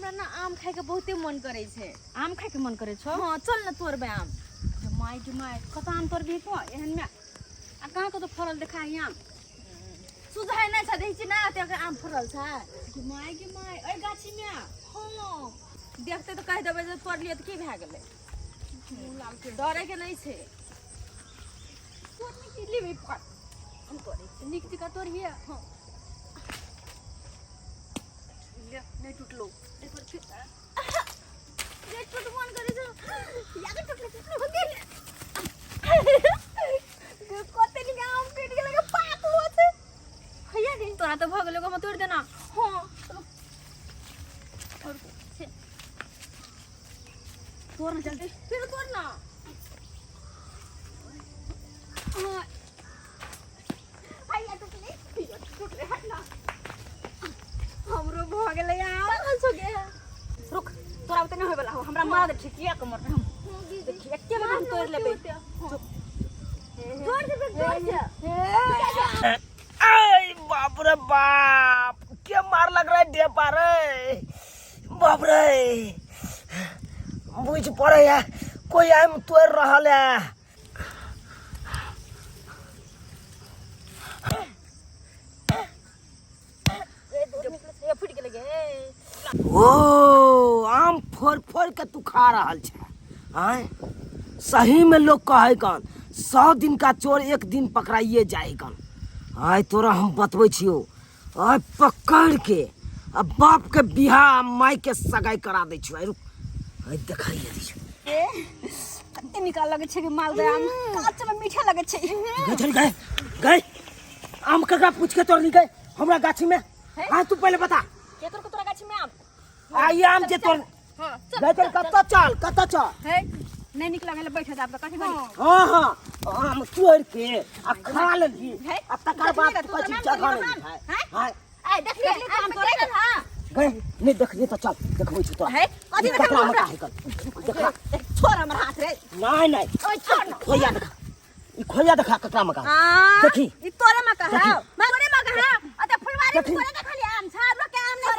हमरा ना आम खाय के बहुते मन करे छै। आम खाय के मन करे छौ? हां, चल ना तोड़बे आम। माय गे माय, कत आम तोड़बही तो एहन में? आ कहाँ कतौ फड़ल देखा ही आम? सुझाय नै छै, देखै छी ना एते आम फड़ल छै। गे माय गे माय, एहि गाछी में? हां, देखते तऽ कहि देबै जे तोड़ लिअ तऽ की भए गेलै, डरे के नहि छै। तोड़ने की लेबै, पकड़, हम तोड़ै छी। नीक जकाँ तोड़िहे। हां, ले, नहि टूटलो। एक बार फिर जे टूट मन करे छै या के टूटले टूटले हो गेल। कते नीक आम टूटि गेलै गे, पाकलो छै। हैया गे, तोरा तऽ भऽ गेलो, हम तोड़ि देना। हां, छै। तोड़ ना जल्दी। फिर तोड़ ना। हाँ। हैया टूटले, हैया टूटले, हट ना। हमरो भऽ गेलै आम। पागल छौ गे। रुक, तोरा ओते नहि होय वाला हो, हमरा मार दे। ठीक किया कमर हम देखी, एके बेर हम तोड़ लेबै। जोर से फेंक, जोर से। आई बाप रे बाप, के मार लग रहा है ढेपा रे। बाप रे, बुझ पड़े है कोई आम तोड़ रहल है। फुटि गेलै गे। ओ आम फोड़ फोड़ के तू खा रहल छै? आँय, सही में लोग कहे कन 100 दिन का चोर एक दिन पकड़ाइए जाए कन। आय तोरा हम बतबै छियो, आय पकड़ के आ बाप के बियाह आ माय के सगाई करा दै छियो। आय रुक, आय देखाइए दै छियो। कते नीक लगै छै गे मालदह आम, काँच में मीठा लगै छै। गए चल गए गए, आम ककरा पूछ के तोड़ली गए हमरा गाछी में? हाँ, तू पहले बता। के तोड़ के तोरा गाछी में आम? आ ई आम के तोड़। हां, चल। गए चल, कतऽ चल, कतऽ चल? हे, नहीं नीक लगल, बैठ जा कथी बनी। हाँ हाँ, आम तोड़ के आ खा लेलही है? आ तकर बाद देखली तू कहै छी तोरा जगह नाम नहि तोरा है। हैं? हाँ। ए, देखली देखली आम तोड़े के? हां। गए, नहीं देखली तो चल, देखबै छी तोरा। है, कथी ई ककरा देखबै? मका है कल देखा। छोड़ हमर हाथ रे। नहीं नहीं। ओए, छोड़ ना। खोया देखा, ई खोया देखा, ककरा मका। आ, देखी। ई तोरे मका देखी। हौ, तोरे मका हौ। अते फुलवारी में देखी। तोरे के खाली आम छ, लोग के आम नहीं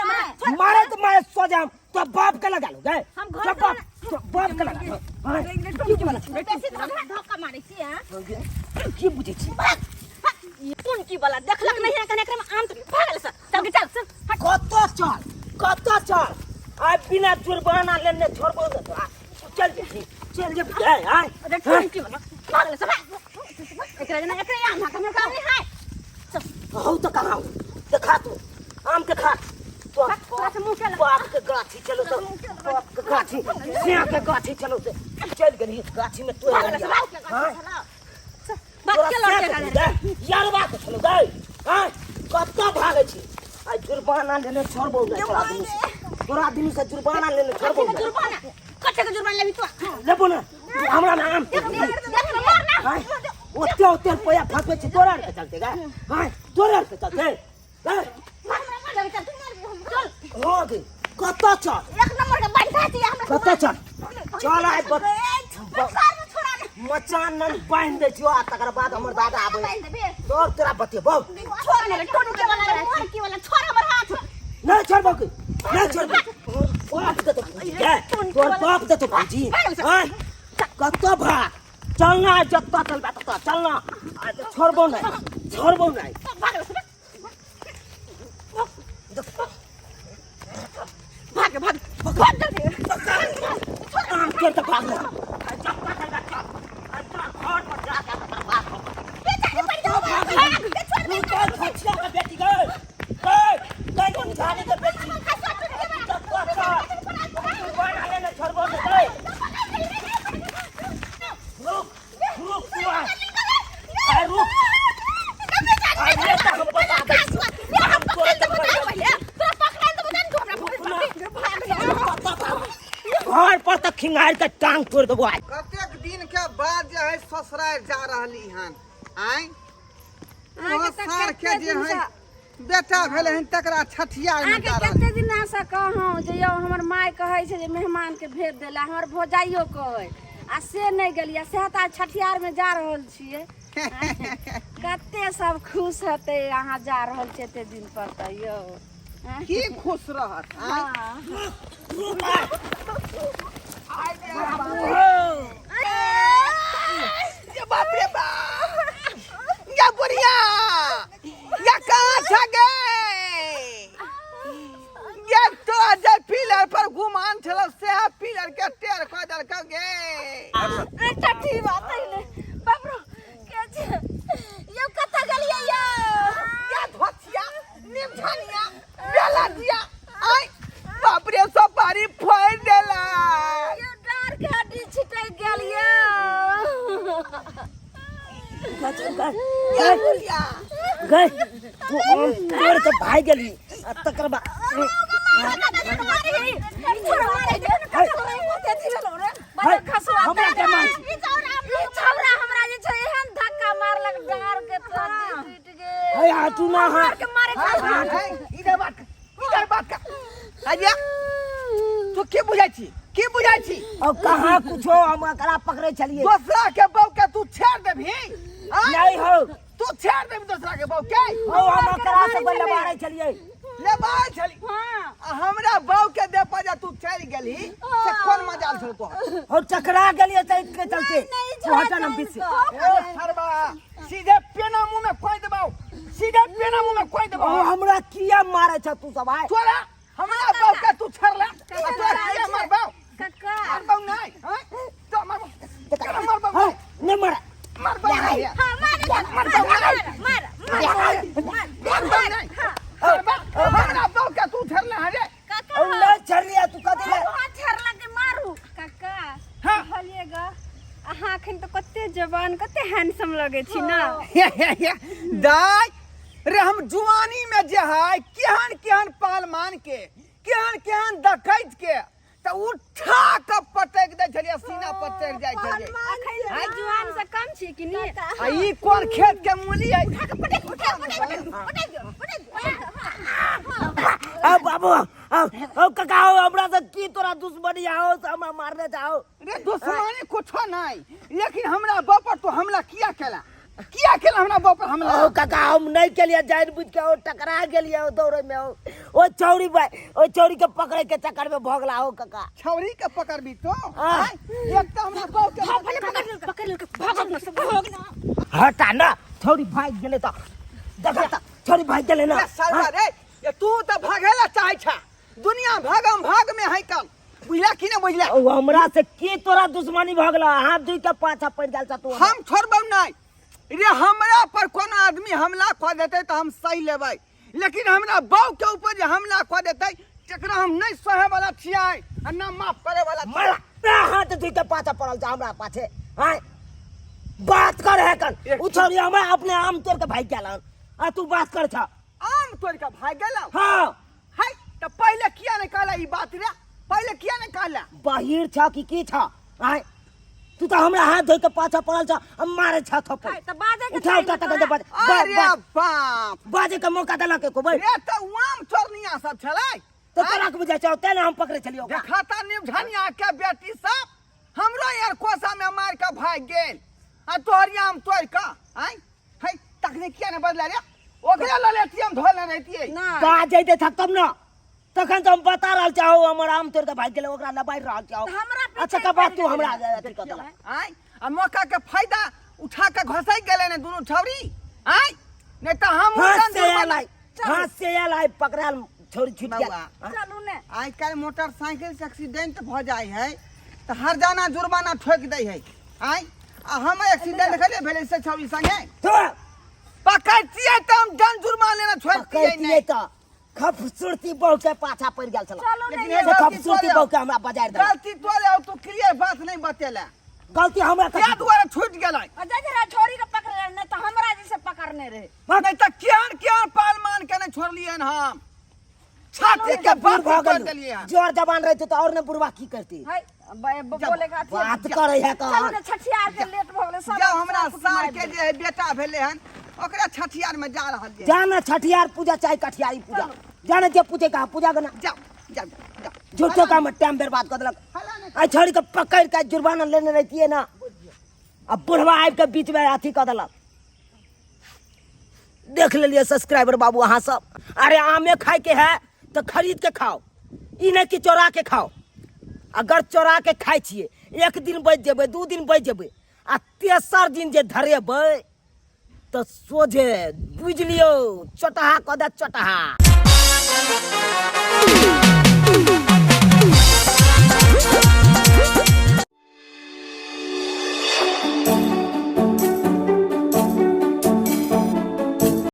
छ। मारे तो मारे सो जाम तो बाप के लगा लो गए। हम घर तो बाप, तो बाप के लगा लो। हाँ, की बोला छी? बेसी धोखा धोखा मारै छी। हां, की बुझै छी? ई कोन की वाला देखलक नहीं है कने एकरा में आम तो भागल सर। चल के चल, चल हट। कतऽ चल, कतऽ चल? आ बिना जुर्माना लेने छोड़बो ने तोरा। चल जेबही, चल जेबही गए। आय। अरे कोन की वाला भागल सर, एकरा जना एकरा आम हमरा काम नहीं है। चल। हौ तो कहाँ हौ? देखा तू आम के खा तो। तोरा से मुँह के लग- बाप के गाछी चलो तो, बाप के गाछी सिया के गाछी चलो से चल गेली गाछी में तोड़ भागल लेलियै। सर, हाँ? बात तोरा के लड़के सिया गाले के यार बात छलो गए। हाँ, कतऽ भागै छी? आ जुर्माना लेने छोड़बो नहि तोरा दुनू से, तोरा दुनू से जुर्माना लेने छोड़बो कथी के नहि। जुर्माना? कथी के जुर्माना लेबी तू? लेबो ने, हमरा ने आम। देख देख, मार ना। हाँ, ओते ओते रुपया फंसबै छी तोरा आरके चलते गे। हाँ, तोरा आरके चलते गे। चल चल, चल। हो गे, कतऽ चल? एक नंबर के बढ़िया छी हमरा। कतऽ चल? चल आइ बक्सार में छोड़ा ना। मचान नन बान्हि दै छियो आ तकर बाद हमर दादा आबै। बान्हि देबे। तोर तोरा बतेबौ। छोड़ ना रे, टोटके वाला रे, मोर की वाला, छोड़ हमर हाथ। नहीं छोड़बौ की नहीं छोड़बौ? बाप देतो भौजी गे, तोर बाप देतो भौजी। हाँ, कतऽ भाग? चलना जतऽ चलबे ततऽ चलना। आ छोड़बौ नहि, छोड़बौ नहि। भाग भाग भाग भाग जल्दी। आम तोड़ के भाग ले। आ जतऽ चलबे चल। आ तोरा घर पर जा के तकर बाद हम तू तो खचिया के बेटी गए गए गए, कोन झाड़ी के बेटी, जतऽ चल जुर्माना लेने छोड़बौ नहि गए। रुक रुक, तू आ आ रुक, आ ले तऽ हम बता दै छियौ। हम तोरे तऽ घर पर तऽ खिंगार के टांग तोड़ देबो आइ। कतेक दिन के बाद जे है ससुराल जा रहली हन आय। अहाँके तऽ सार के कते जे है दिनसँ बेटा भेलै हन तकरा छठियार में अहाँके जा रहल। कते दिनासँ कहौं जे यौ, हमर माय कहै छै जे मेहमानके भेज देला, हमर भौजाइयो कहै, आ से नहि गेलियै, सएह तऽ आइ छठियारमे जा रहल छियै। कते सब खुश हेतै, अहाँ जा रहल छियै एते दिन पर तऽ यौ। की खुश रहत आँय? ये बाप रे बाप, या बुढ़िया, या कहाँ छ गे? ये तो जे पिलर पर गुमान छल से पिलर के टेर कऽ देलक गे। अरे टट्टी बात है ने बाप रो, के छै यो? कतऽ गेलियै यो? या धोतिया निमझनिया बेला दिया, आय बाप रे, सब बारी फोड़ देला। यो डार के हड्डी छिटक गेल यो। या बुढ़िया गए, तू आम तोड़ के भाग गेली आ तकर बाद हमरा के मार। हमरा जे छै एहन धक्का मारलक, डार के तो हड्डी टूटि गेल। है, हटू ना। हाँ, के मारे। हाय, हाय, इधर बात कर, इधर बात कर। अरे तू की बुझै छी, की बुझै छी? और कहाँ कुछो, हम एकरा पकड़े छलिए। दोसरा के बहू के तू छेड़ देबही, आँय? नहीं हो। तू छेड़ देबही दोसरा के बहू के? हो, हम एकरा से लबाड़े छलिए। ले बाहर छली। हाँ। आ हमरा बहू के दे पर जे तू चलि गेलही से कोन मजाल छल तोहर? और चकरा गेलिए त के चलते। तू हटा ना बीच से। ए सरबा, सीधे पेना मुंह में खोइ देबौ, सीधे पेना मुंह में खोइ देबौ। ओ हमरा किया मारे छ तू सब आय? तोरा हमरा बहू के तू छेड़ला आ तोरा किया मारबौ? कक्का। मारबौ नहीं, आँय? तो मारबौ, तोरा मारबौ। हाँ, नहीं मारे। मारबौ नहीं। हाँ, मार मारबौ मार नहीं। मार मार। मारबौ नहीं। सरबा, हमरा बहू के तू छेड़ला है रे? काका। और नहीं छड़लिए, तू कथी ले? हाथ छड़ला के मारू। कक्का। हाँ। कहलिए ग, अहाँ अखन तऽ कते जवान, कते हैंडसम लगै छी ना। दाय रे, हम जुआनी में जे है केहन केहन पहलवान के, केहन केहन डकैत के तऽ उठा के पटक दै छलियै, सीना पर चढ़ि जाइ छलियै। अखन तऽ जुआन से कम छी कि नी? आ ई कोन खेत के मूली है? पटक पटक पटक पटक पटक। आ बाबू, आ ओ काका, हो हमरा से की तोरा दुश्मनी आओ से हमरा मारने चाहो? रे, दुश्मनी कुछो नहीं, लेकिन हमरा बाप पर तू हमला किया केला? किया केला हमरा बाप पर हमला? ओ काका, हम नहीं केलिए जान बुझ के, ओ टकरा गेलिए ओ दौड़े में, ओ ओ चौड़ी बा, ओ चौड़ी के पकड़े के चक्कर में भगला हो काका। छौरी के पकड़बी तो? हाँ। आँय? एक तऽ हमरा बाप के पकड़ पकड़ लड़का, भागो ना सब, भाग ना। हटा ना, छौड़ी भाग गेले त देखा त छौड़ी भाग गेले ना। रे साला रे, ये तू तऽ भागेला चाहै छा। दुनिया भागम भाग में है कल, बुझला कि ना बुझला? ओ हमरा से की तोरा दुश्मनी भऽ गेलो? हाथ धोइ के पाछा पड़ि गेल छ तू। हम छोड़बौ नहीं रे। हमरा पर कोनो आदमी हमला कऽ देतै तऽ हम सही लेबै, लेकिन हमरा बाऊ के ऊपर जे हमला कऽ देतै तकरा हम नहीं सहे वाला छियै आ ना माफ करे वाला छियै। मरा ना, हाथ धोइ के पाछा पड़ल छ हमरा पाछे। आय बात कर है कन, उ छौड़ी हमरा अपने आम तोड़ के भागि गेल हन आ तू बात कर छ। आम तोड़ के भागि गेलौ? हाँ। है तऽ पहिले किया नहीं कहला ई बात रे? पहिले किया नहीं कहला? बहिर छ कि की छ? आय तू तो हमरा हाथ धोइ के पाछा पड़ल छ आ मारे छ थप्पड़। तऽ बाजै के उठा उठा तक बाज। अरे बाप, बाजे के मौका देलक एको बेर? रे तऽ उ आम चोरनिया सब छलै। तो तोरा के बुझाइ छौ तें ने हम पकड़े छलियौ ओकरा। देखा तऽ निमझनिया के बेटी सब हमरो यार कोसा में मार के भागि गेल आ तोहर आम तोड़ के आय है। तखने किया ने बदला रे? ओकरे लऽ लेतियै, हम धो लेने रहितियै। बाजै दे तब ने, तखन तऽ हम बता रहल चाहो, हमर आम तोड़ के भागि गेलै, ओकरा लबारि रहल चाहो। हमरा पीछे अच्छा का बात, तू हमरा अथी कऽ देलक। आय आ मौका के फायदा उठा के घसकि गेलै ने दुनू छौरी। आय नहीं तऽ हम हाथ उड़न से दुर्बल- आयल आई, हाथ से आयल आई, पकड़ायल छोड़ी छूट गेल। बौआ, चलू ने। आइ काल्हि मोटरसाइकिल से एक्सीडेंट भऽ जाइ है तऽ हरजाना जुर्माना ठोकि दै है। आय आ हम एक्सीडेंट भेलै भेलै से छौरी संगे तो पकड़तियै तऽ हम दंड जुर्माना लेना छोड़तियै। पकड़तियै नहि तऽ खूबसूरती बहू के पाछा पड़ि गेल छल। चलू ने। लेकिन से हे गलती खूबसूरती तोरे बहू के हमरा बजारि देलक। गलती तोरे हौ, तू क्लियर बात नहीं बतेला। गलती हमरा क्या कथी? दुआरे छूटि गेलै? आ जा जरा छोरी के पकड़ले, नहीं तऽ हमरा जैसे पकड़ने रहे। नहीं तऽ केहन केहन पालमान के नहीं छोड़लियै हम, छाती के बूढ़ बात भऽ कर गेलू। देलियै हन। जर जवान रहते तऽ और ने बुढ़वा की करती? है बोले के अथी। बात करे है चलू कहाँ ने, छठियार के लेट भऽ गेलै सब। जब हमरा सब सार कुटुम्ब के जे है बेटा भेलै हन, ओकरा छठियार में जा रहल छै। जाना छठियार पूजा चाहे कठियारी पूजा, जाने जे पूजे कहाँ पूजा करना। जाओ जाओ जाओ। झूठो का में टाइम बर्बाद कर देलक। आ छोड़ी के पकड़ के जुर्माना लेने रहतियै ना, आ बुढ़वा आबि के बीच में अथी कऽ देलक। देख लेलियै सब्सक्राइबर बाबू अहाँ सब, अरे आमे खाय के है। तऽ खरीद के खाओ, ई नहि कि चोरा के खाओ। अगर चोरा के खाइ छियै, एक दिन बचि जेबै, 2 दिन बचि जेबै, आ तेसर दिन जे धरेबै तऽ सोझे बुझि लियौ चोटहा कऽ देत चोटहा।